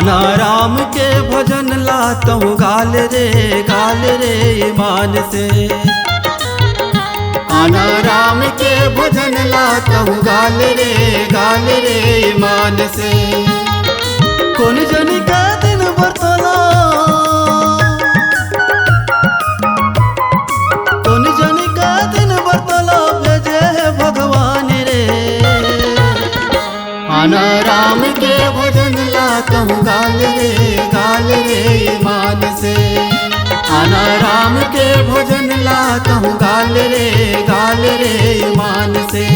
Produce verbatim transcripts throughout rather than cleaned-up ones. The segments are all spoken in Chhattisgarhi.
आना राम के भजन ला तहूँ गाल रे, गाल रे ईमान से। आना राम के भजन ला तहूँ गाल रे, गाल रे ईमान से। कोन जनी के दिन बर तोला, कोन जनी के दिन बर तोला भेजे हे भगवान रे। आना राम के भजन ला तहूँ गाल रे, गाल रे ईमान से। आना राम के भजन ला तहूँ गाल रे, गाल रे ईमान से।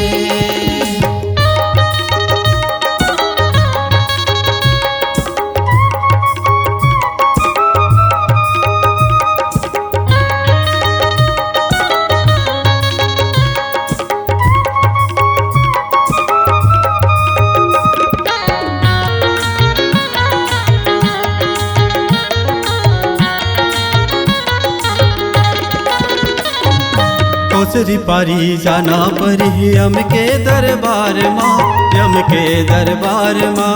ओसरी पारी जाना परही यम के दरबार मा, यम के दरबार मा।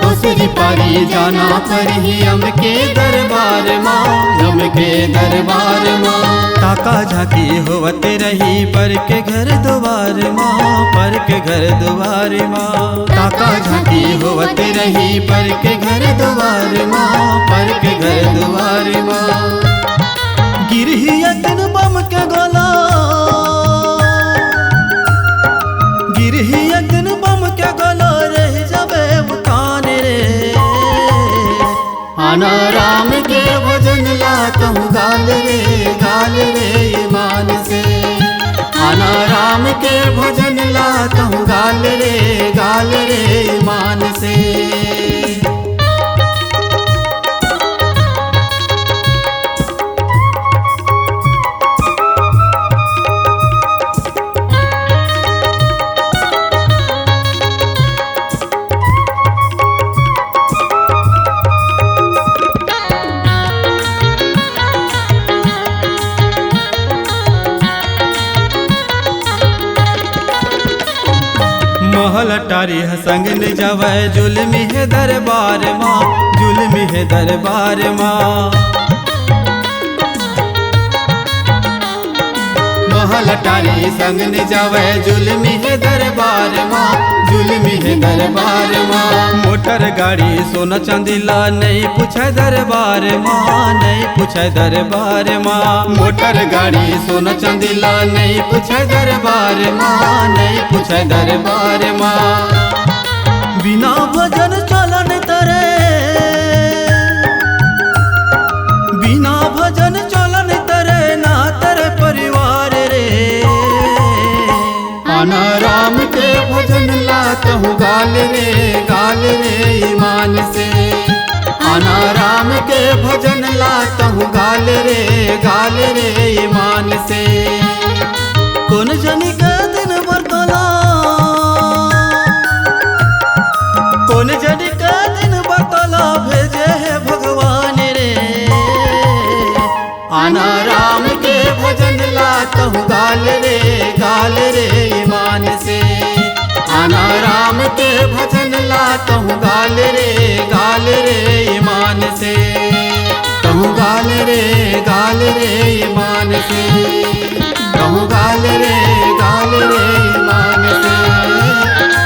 ओसरी पारी जाना परही यम के दरबार मा, यम के दरबार मा। ताका झांकी होवत रही पर के घर दुआर मा, पर के घर दुआर मा। ताका झांकी होवत रही पर के घर दुआर मा, पर के घर दुआर मा। गिरही एक दिन बम के गोला, गिरही एक दिन बम के गोला, रह जाबे उतान रे। आना राम के भजन ला तहूँ गाल रे, गाल रे ईमान से। आना राम के भजन ला तहूँ गाल रे, गाल रे ईमान से। महल अटारी ह संग न जावय, जुलमी हे दरबार मा, जुलमी हे दरबार मा। महल अटारी संग न जावय, जुलमी हे दरबार मा, जुलमी हे दरबार मा। मोटर गाड़ी सोना चांदी ला नइ पूछय दरबार मा, नइ पूछय दरबार मा। मोटर गाड़ी सोना चांदी ला नइ पूछय दरबार मा, नइ पूछय दरबार मा। बिना भजन चलन तरे, बिना भजन चलन तरे, ना तरे परिवार रे। आना राम के भजन ला तहूँ गाल रे, गाल रे ईमान से। आना राम के भजन ला तहूँ गाल रे, गाल रे ईमान से। कोन जनी के दिन बर तोला, कोन जनी के दिन बर तोला भेजे हे भगवान रे। आना राम के भजन ला तहूँ गाल रे, गाल रे ईमान से। आना राम के भजन ला तहूँ गाल रे, गाल रे ईमान से। तहूँ गाल रे, गाल रे ईमान से। तहूँ गाल रे, गाल रे ईमान से।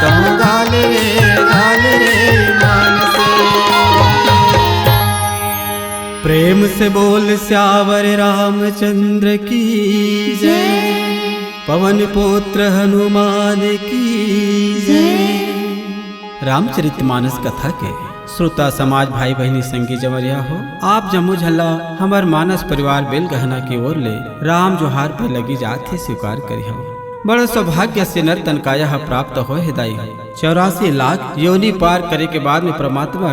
तहूँ गाल रे, गाल रे ईमान से। प्रेम से बोल सियावर रामचंद्र की जय, पवन पुत्र हनुमान की जय। रामचरितमानस कथा के श्रोता समाज, भाई बहिनी, संगी जमरिया हो, आप जम्मो झन ला हमर मानस परिवार बेलगहना के ओर ले राम जोहार पे लगी जात हे, स्वीकार करिहव। बड़ा सौभाग्य से नर तन काया ह प्राप्त होय हे दाई। चौरासी लाख योनि पार करे के बाद में परमात्मा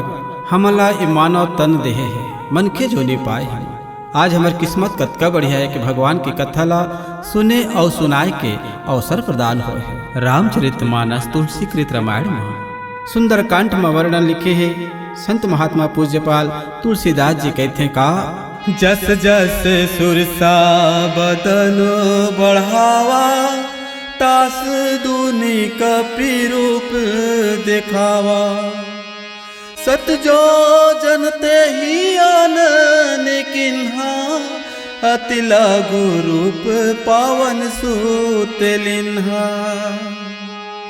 हमन ला ए मानव तन देहे हे, मनखे जोनि पाए हन। आज हमर किस्मत कतका बढ़िया हे कि भगवान के कथा ला सुने अउ सुनाए के अवसर प्रदान होय हे। रामचरित मानस तुलसीकृत रामायण म सुंदरकांड म वर्णन लिखे हे संत महात्मा पूज्यपाल तुलसीदास जी कहिथे का, जस जस सुरसा बदन बढ़ावा, तास दूर निकपि रूप देखावा। सत जो जन ते ही आन निकिन्हा, अति लागू रूप पावन सूत लिन्हा।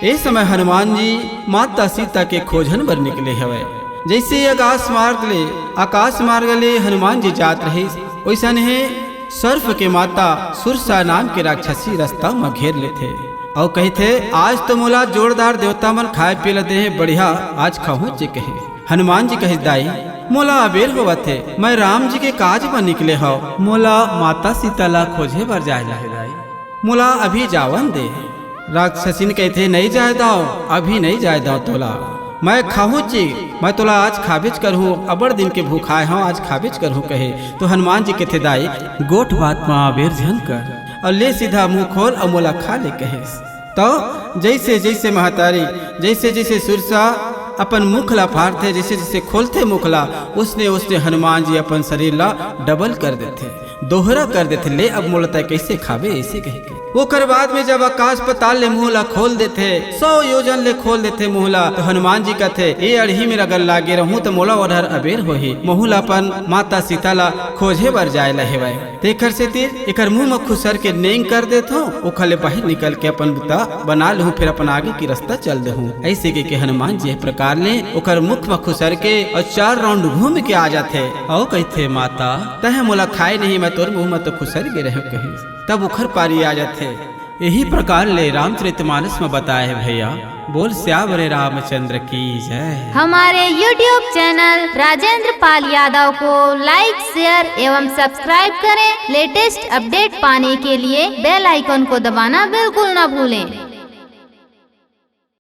ए समय हनुमान जी माता सीता के खोजन बर निकले हवय। जइसे आकाश मार्ग ले, आकाश मार्ग ले हनुमान जी जात रहिस, ओइसनहे सर्प के माता सुरसा नाम के राक्षसी रस्ता म घेर लेथे अउ कहिथे, "आज तो मोला जोरदार देवता मन खाए पिए ल दे हे, बढ़िया, आज खाहूं चे," कहे। हनुमान जी कहिस, "दाई, मोला अबेर होवत हे, मैं राम जी के काज म निकले हव, मोला माता सीता ला खोजे बर जाए ला हे दाई, मोला अभी जावन दे।" राक्षसिन कहिथे, "नइ जाए दाव, अभी नइ जाए दाव तोला, मैं खाहूं चे, मैं तोला आज खाबेच करहूं, अबड़ दिन के भूखाए हंव, आज खाबेच करहूं," कहे। तो हनुमान जी कहिथे, "दाई, गोठ बात म अबेर झन कर, अउ ले सीधा मुंह खोल अउ मोला खा ले," कहे। तो जइसे जइसे महतारी, जइसे जइसे सुरसा अपन मुख ला फारथे, जइसे जइसे खोलथे मुख ला, उसने उसने हनुमान जी अपन शरीर ला डबल कर देथे, दोहरा कर देथे। "ले अब मोला तै कइसे खाबे?" अइसे कहिके ओकर बाद में जब आकाश पताल ले मुंह ला खोल देथे, सौ योजन ले खोल देथे मुंह ला, तो हनुमान जी कथे, "ए अड़ही मेर अगर लागे रहूं त मोला ओढ़र अबेर होही, महूं ला अपन माता सीता ला खोजे बर जाए ला हेवय। तेखर सेती एकर मुंह म खुसर के नेंग कर देथंव, ओखर ले बाहिर निकल के अपन बुता बना लहूं, फिर अपन आगे के रस्ता चल देहूं।" अइसे कहिके हनुमान जी ए प्रकार ले ओकर मुख म खुसर के अउ चार राउंड घूम के आ जाथे अउ कहिथे, "माता, तैं मोला खाए नहीं, मैं तोर मुंह म तो खुसर गे रहेंव," कहिस। तब ओखर पारी आ जाथे। यही प्रकार ले रामचरितमानस में बताए हे भैया। बोल सियावर रामचंद्र की जय। हमारे YouTube चैनल राजेंद्र पाल यादव को लाइक, शेयर एवं सब्सक्राइब करें। लेटेस्ट अपडेट पाने के लिए बेल आइकन को दबाना बिल्कुल ना भूलें।